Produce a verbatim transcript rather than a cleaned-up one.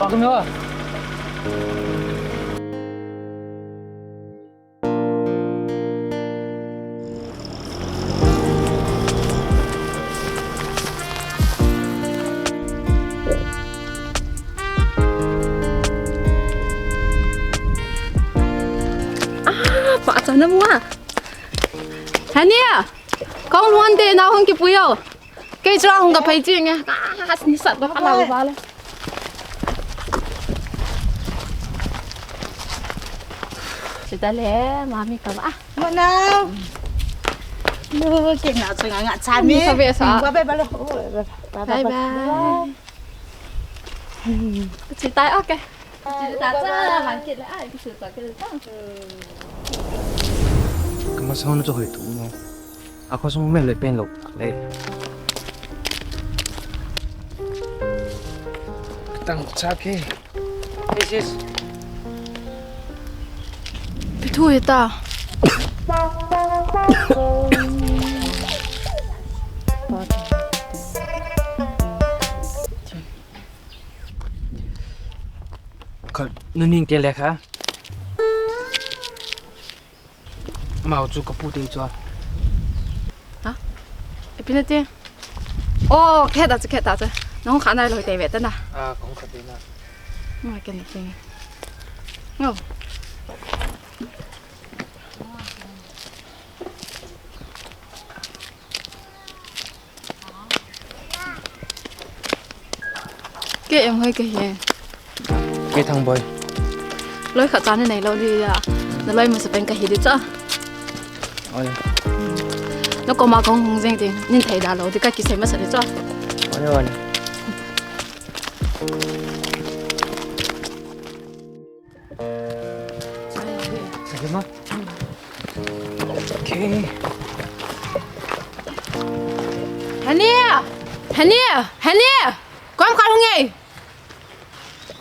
Pakam yo. Ah, pa cha na mua. Hania, kong luan te na hung kipuyo. Kei chu hung ka phei chi nge. Ah, ni sat ba ka lau ba le. Sita le, mami ka ba. Mo nau. Mo ke na chu nga nga cha mi. Sa be sa. Ba be ba lo. Bye bye. Chi tai, okay. Chi ta cha la man ke le ai ki su ta ke ta. Ka masang na chu hoi tu mo. A khosung mel le pen lou le. Tang cha ke. Hey sis. Ipi thu hita. Kha, nu ning te le kha. Amau chu ka pu te chu a. Ha? Ipi na ti? Oh, khe ta chu, khe ta chu. Nang kha nai lou te ve ta na. Ah, kong kha te na. Ma ke na ti. Ngo. Ke em hoi ka hi. Ke thang boi. Loi khat cha na nei lou di ya. Na loi masapen ka hi di cha. Oi. Na koma kong hung jeng di. Nin thei da lou di ka kisei masa di cha. Oi, oi. Sige, ma. Okay. Hania! Hania! Hania! Kom kal hung ei!